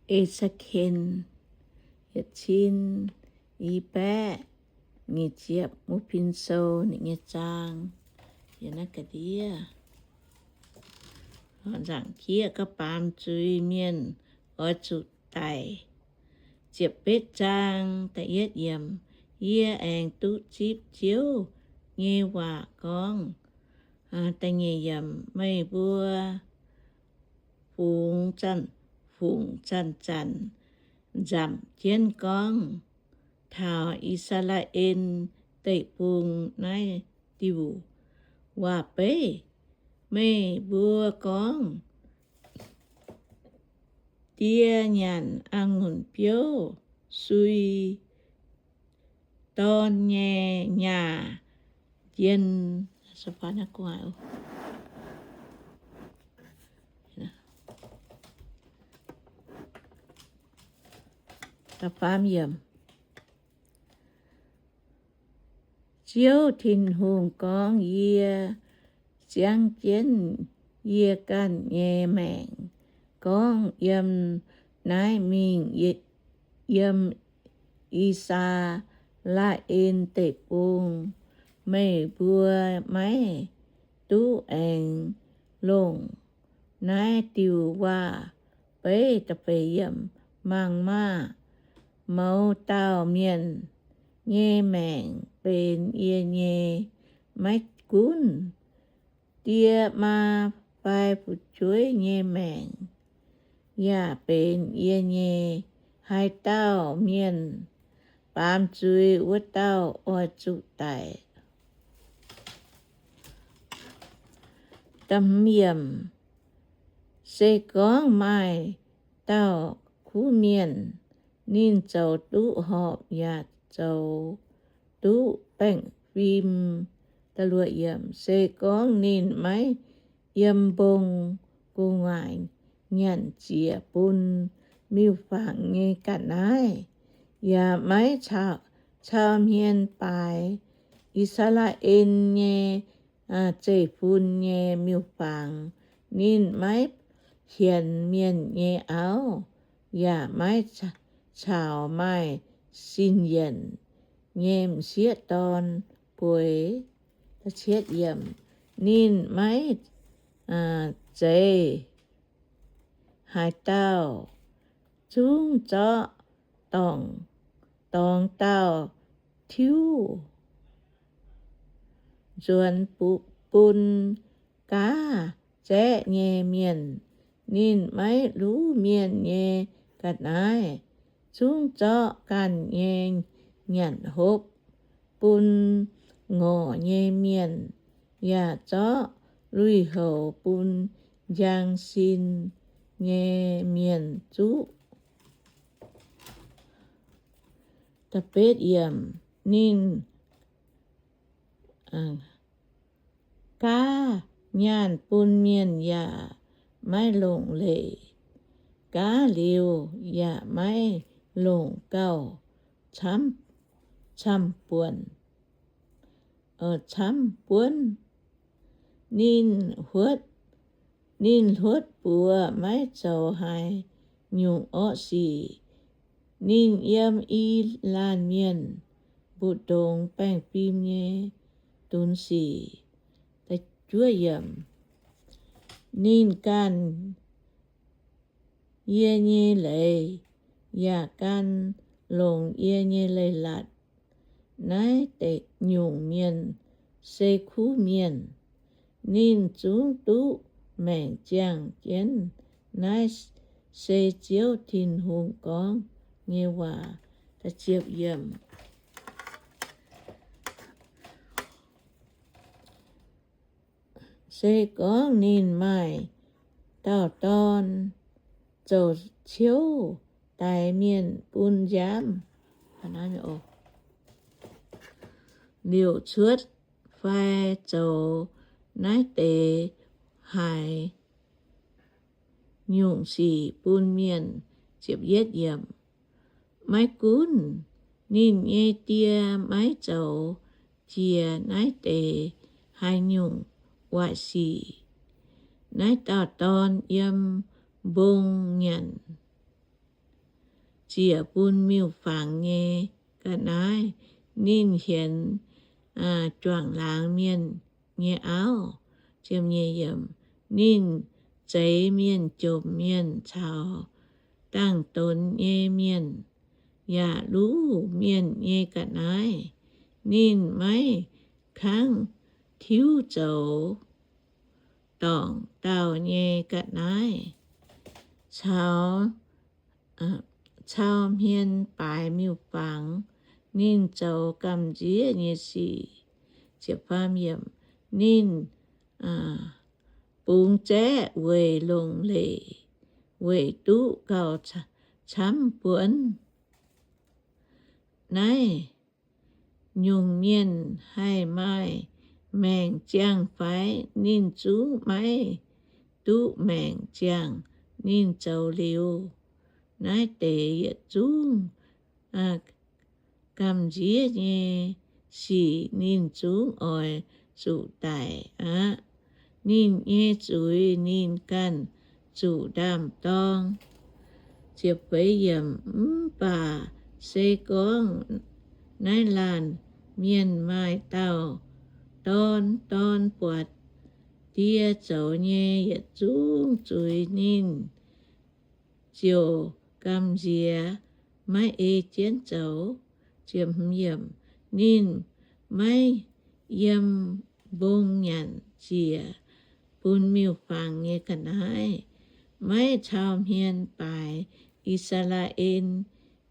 E^se^ken yietc cin i baeqv nyic ziepc wuov pin sou ninh nyei zaang. Yiem naaiv ga'ndiev, nzaangc jieqv gauh baamz zuiz mienh oix zuqc daic. Ziepc betv zaang da'yietv yiemc, yie aengx duqv zipv Ziouv nyei waac gorngv, da'nyeic yiemc, meih mbuo fungx zanc, fungx zanc-zanc nzamc jienv gorngv taux I^saa^laa^en Deic-Bung naaiv diuh waac-beiv. Meih mbuo gorngv, Die nyanc a'ngunc biouv sui dorn nyei nyaah njien. Ziouv Tin-Hungh gorngv, Yie ziangv jienv yie ganh nyei maengc gorngv yiem naaiv mingh, yiem I^saa^laa^en Deic-Bung, meih mbuo maiv duqv aengx longc naaiv diuh waac-beiv. Mangc maah! Mouz dauh mienh nyei maengc benx yie nyei. Maiv gunv die maa fai fu'jueiv nyei maengc yaac benx yie nyei. Haaix dauh mienh baamz zuiz, wuov dauh oix zuqc daic. Se gorngv maaih dauh kuv mienh, ninh zoux duqv horpc yaac zoux duqv baengh fim. Se gorngv ninh maiv yiem mbong gu'nguaaic nyanc ziec bun miuc-fangx nyei ga'naaiv, yaac maiv cau hmien baaix I^saa^laa^en nyei zeiv-fun nyei miuc-fangx, ninh maiv hienx mienh nyei auv, yaac maiv caux maaih sin-yienc nyei m'sieqv dorn bueix. Ninh maiv zeiz haaix dauh, zungv zorqv dorngx dauh tiuv nzuonx bun gaav zaeqv nyei mienh. Ninh maiv luv mienh nyei ga'naaiv, zungv zorqv ganh nyei nyanc hopv bun ngorc nyei mienh, yaac zorqv lui-houx bun njang sin nyei mienh zuqv. Ninh gaav nyaanh bun mienh yaac maiv longc leiz, gaav liuz yaac maiv longc gauh camv-buonc, camv-buonv. Ninh huotv, ninh huotv buoz maiv zoux haaix nyungc orqv sic. Ninh yiem i laanh mienh mbu'ndongx baengh fim nyei dunx sic. Ninh ganh yie nyei leiz, yaac gan longx yie nyei leiz-latc. Naaiv deic nyungc mienh se kuv mienh. Ninh zungv duqv maengc ziangh jienv. Naaiv se Ziouv Tin-Hungh gorngv nyei waac. Se gorngv ninh maaih dauh dorn, zoux ciouv daix mienh bun nziaamv liouc cuotv fai zoux naaiv deix haaix nyungc sic bun mienh. Maiv gunv ninh nyei die maiv zoux jiex naaiv deix haaix nyungc waaic sic, naaiv dauh dorn yiem mbong nyanc ziec bun miuc-fangx nyei ga'naaiv. Ninh hienx juangc laangz mienh nyei auv. Ninh zeix mienh jomc mienh caux dangh donx nyei mienh, yaac luv mienh nyei ga'naaiv. Ninh maiv kangv tiuv zoux dorngc dauh nyei ga'naaiv caux cau hmien baaix miuc-fangx. Ninh zoux gamh nziev nyei sic. Ninh bungx zaeqv weic longc leic, weic duqv gauh camv buonv. Naaiv nyungc mienh haih maaih maengc ziangh fai? Ninh zungv maiv duqv maengc ziangh. Ninh zoux liuz naaiv deix yietc zungv gamh nziev nyei sic ninh zungv oix zuqc daic aqv. Ninh nyei zuiz ninh ganh zuqc ndaam-dorng. Mv baac se gorngv naaiv laanh mienh maaih dauh dorn, dorn buatc die zoux nyei yietc zungv zuiz, ninh ziouc gamh nziex, maiv ei jienv zoux. Ninh maiv yiem mbong nyanc ziec bun miuc-fangx nyei ga'naaiv, maiv cau hmien baaix I^saa^laa^en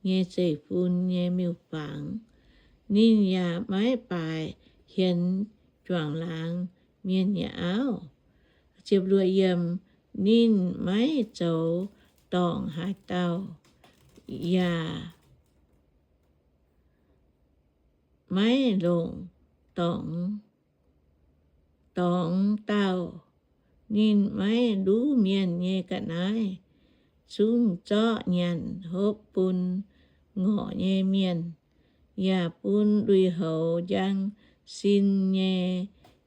nyei zeiv-fun nyei miuc-fangx. Ninh yaac maiv baaix hienx juangc laangz mienh nyei auv. Ninh maiv zoux dorngc haaix dauh, yaac maiv longc dorngc dauh. Ninh maiv luv mienh nyei ga'naaiv, zungv zorqv nyanc hopv bun ngorc nyei mienh, yaac bun lui-houx njang sin nyei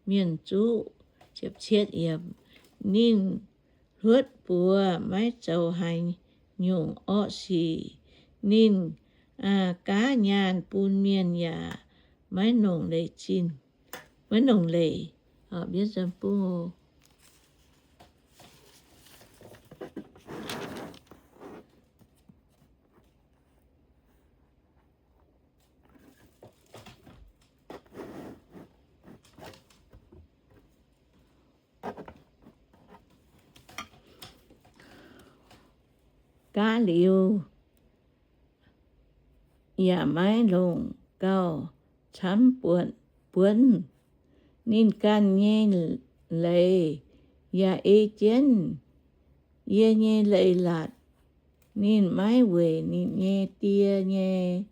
mienh zuqv. Ninh hluotv buoz maiv zoux haaix nyungc orqv sic. Ninh gaav nyaanh bun mienh yaac maiv nongc leiz zinh, maiv nongc leiz. Gaav liuz, yaac maiv longc gauh camv buonv. Ninh ganh nyei leiz yaac ei jienv yie nyei leiz-latc. Ninh maiv weic ninh nyei die nyei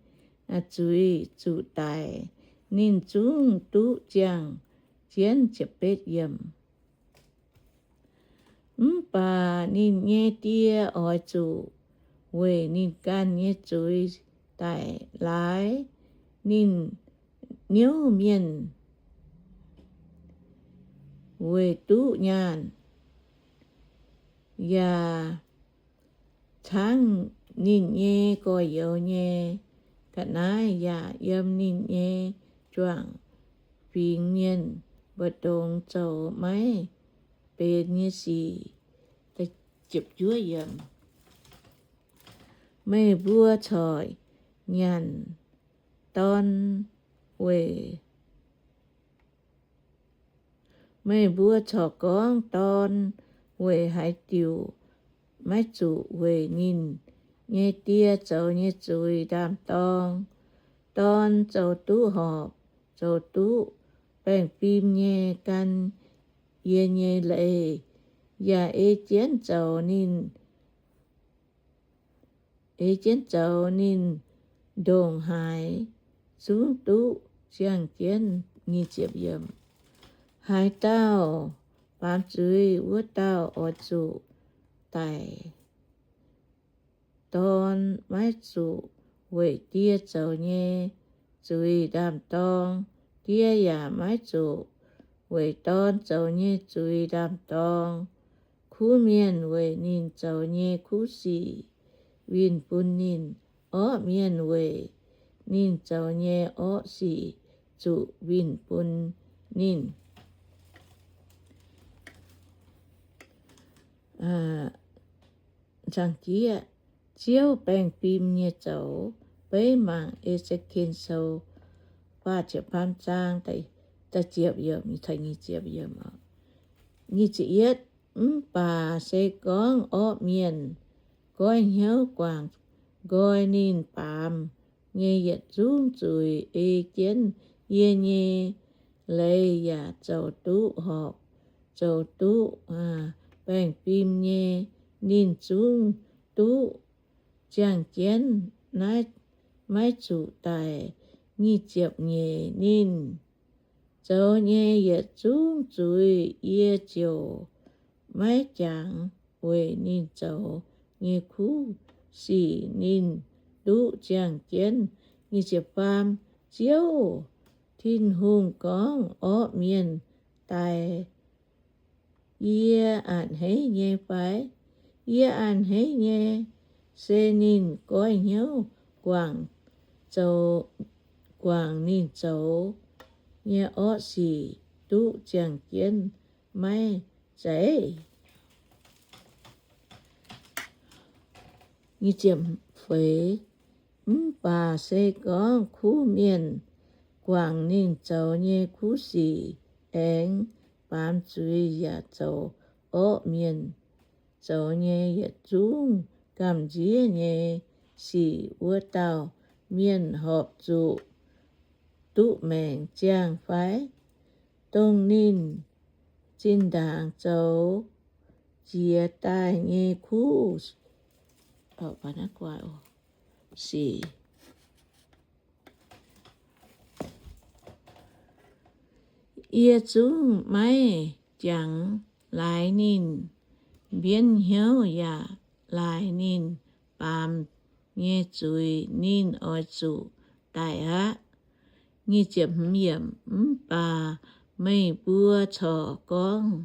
zuiz zuqc daic. Ninh zungv duqv ziangh jienv. Mv baac ninh nyei die oix zuqc weic ninh ganh nyei zuiz daic laaix. Ninh niouv mienh weic duqv nyaanh, yaac caangv ninh nyei gorx-youz nyei ga'naaiv, yaac yiem ninh nyei juangc fingx mienh mbu'ndongx zoux maiv benx nyei sic. Meih mbuo corc nyanc dorn weic Meih mbuo corc gorngv, Dorn weic haaix diuc maiv zuqc weic ninh nyei die zoux nyei zuiz ndaam-dorng? Dorn zoux duqv horpc, zoux duqv baengh fim nyei gan yie nyei leiz, yaac ei jienv zoux ninh, ei jienv zoux ninh ndongc haaix zungv duqv ziangh jienv. Haaix dauh baamz zuiz, wuov dauh oix zuqc daic. Dorn maiv zuqc weic die zoux nyei zuiz ndaam-dorng. Die yaac maiv zuqc weic dorn zoux nyei zuiz ndaam-dorng. Kuv mienh weic ninh zoux nyei kuv sic winh bun ninh. orqv mienh weic ninh zoux nyei orqv sic zuqc winh bun ninh. Ziouv baengh fim nyei zoux. Beiv mangc E^se^ken Sou faah ziepc faam zaang da'ziepc yiemc, nyic ziepc yiemc. Nyic ziepc yietv. Mv baac se gorngv orqv mienh goiv hnyouv guangc nqoi ninh baamz nyei yietc zungv zuiz, ei jienv yie nyei leiz yaac zoux duqv horpc, zoux duqv baengh fim nyei, ninh zungv duqv ziangh jienv, naaiv maiv zuqc daic. Nyic ziepc nyeic. Ninh zoux nyei yietc zungv zuiz yie ziouc maiv jangx. Weic ninh zoux nyei kuv sic ninh duqv ziangh jienv. Nyic ziepc faam. Ziouv Tin-Hungh gorngv, Orqv mienh daic yie a'hneiv nyei fai? Yie a'hneiv nyei. Se ninh goiv hnyouv guangc zoux, guangc ninh zoux nyei orqv sic duqv ziangh jienv maiv zeiz? Mv baac se gorngv kuv mienh guangc ninh zoux nyei kuv sic aengx baamz zuiz yaac zoux orqv mienh zoux nyei yietc zungv gamh nziev nyei sic, wuov dauh mienh horpc zuqc duqv maengc ziangh fai? Dongh ninh zinh ndaangc zoux jiez daaih nyei kuv sic, yie zungv maiv jangx laaix ninh mbienv hnyouv yaac laaix ninh baamz nyei zuiz. Ninh oix zuqc daic aqv. Mv baac meih mbuo corc gorngv,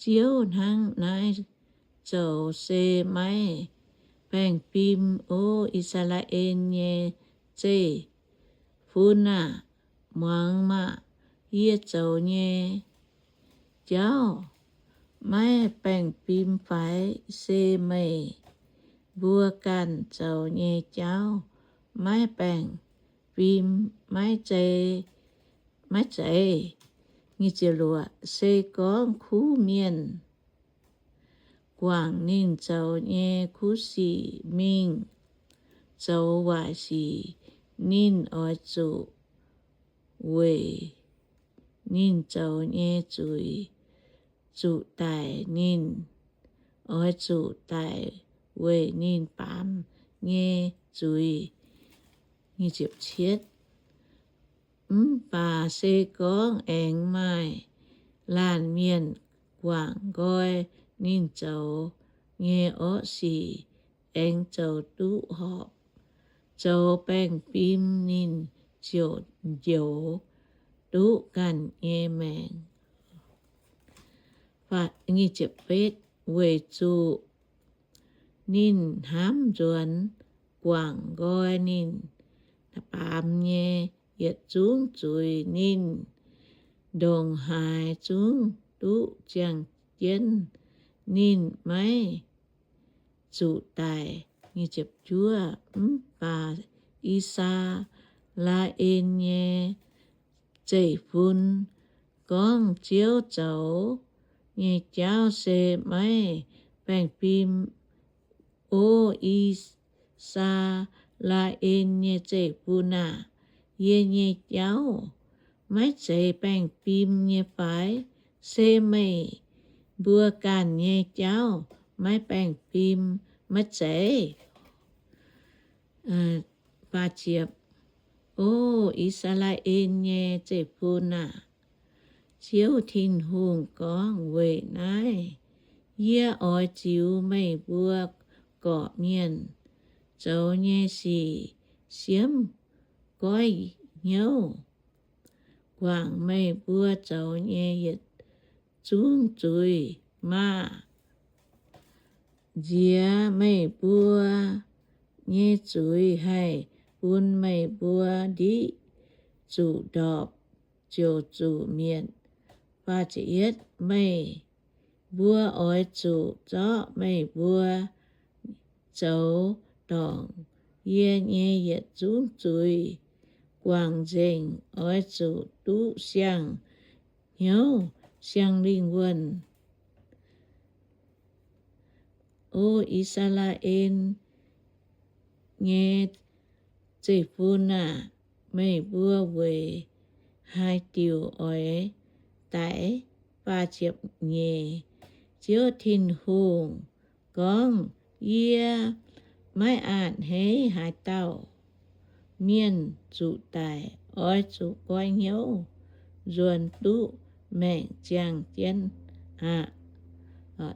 Ziouv hnangv naaiv zoux se maiv baengh fim. O I^saa^laa^en nyei zeiv-fun aah! Muangx maah! Yie zoux nyei jauv maiv baengh fim fai? Se meih mbuo ganh zoux nyei jauv maiv baengh fim, maiv zeiz, maiv zeiz? Se gorngv kuv mienh guangc ninh zoux nyei kuv sic mingh zoux waaic sic, ninh oix zuqc weic ninh zoux nyei zuiz zuqc daic. Ninh oix zuqc daic weic ninh baamz nyei zuiz. Mv baac se gorngv aengx maaih laanh mienh guangc nqoi ninh zoux nyei orqv sic, aengx zoux duqv horpc, zoux baengh fim, ninh ziouc njoux duqv ganh nyei maengc. Weic zuqc ninh hnamv nzuonx guangc nqoi ninh baamz nyei yietc zungv zuiz, ninh ndongc haaix zungv duqv ziangh jienv. Ninh maiv zuqc daic. Mv baac I^saa^laa^en nyei zeiv-fun gorngv, Ziouv zoux nyei jauv se maiv baengh fim. O I^saa^laa^en nyei zeiv-fun aah! Yie nyei jauv maiv zeiz baengh fim nyei fai? Se meih mbuo ganh nyei jauv maiv baengh fim, maiv zeiz? O I^saa^laa^en nyei zeiv-fun aah! Ziouv Tin-Hungh gorngv, Weic naaiv yie oix ziux meih mbuo gorqv-mienh zoux nyei sic siemv goiv hnyouv guangc meih mbuo zoux nyei yietc zungv zuiz maah! Nziex meih mbuo nyei zuiz haih bun meih mbuo ndiqv zuqc ndorpc ziouc zuqc mietc. Meih mbuo oix zuqc zorqv meih mbuo zoux dorngc yie nyei yietc zungv zuiz guangc nzengc. Oix zuqc duqv siang-hnyouv siang-lingh wuonh. O I^saa^laa^en nyei zeiv-fun aah! Meih mbuo weic haaix diuc oix daix? Faah ziepc nyeic. Ziouv Tin-Hungh gorngv, Yie maiv a'hneiv haaix dauh mienh zuqc daic. Oix zuqc goiv hnyouv nzuonx duqv maengc ziangh jienv aqv.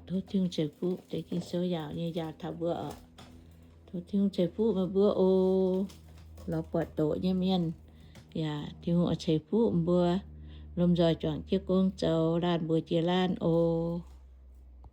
Tov Tin-Hungh ceix fuqv deix Ging-Sou yaauc nyei njaaux taux mbuo oc. Tov Tin-Hungh ceix fuqv meih mbuo oc. Lorz buatc doqc nyei mienh, yaac Tin-Hungh oix ceix fuqv mbuo lomh nzoih juangc jienv gong zoux, laanh mbuox jiex laanh oc.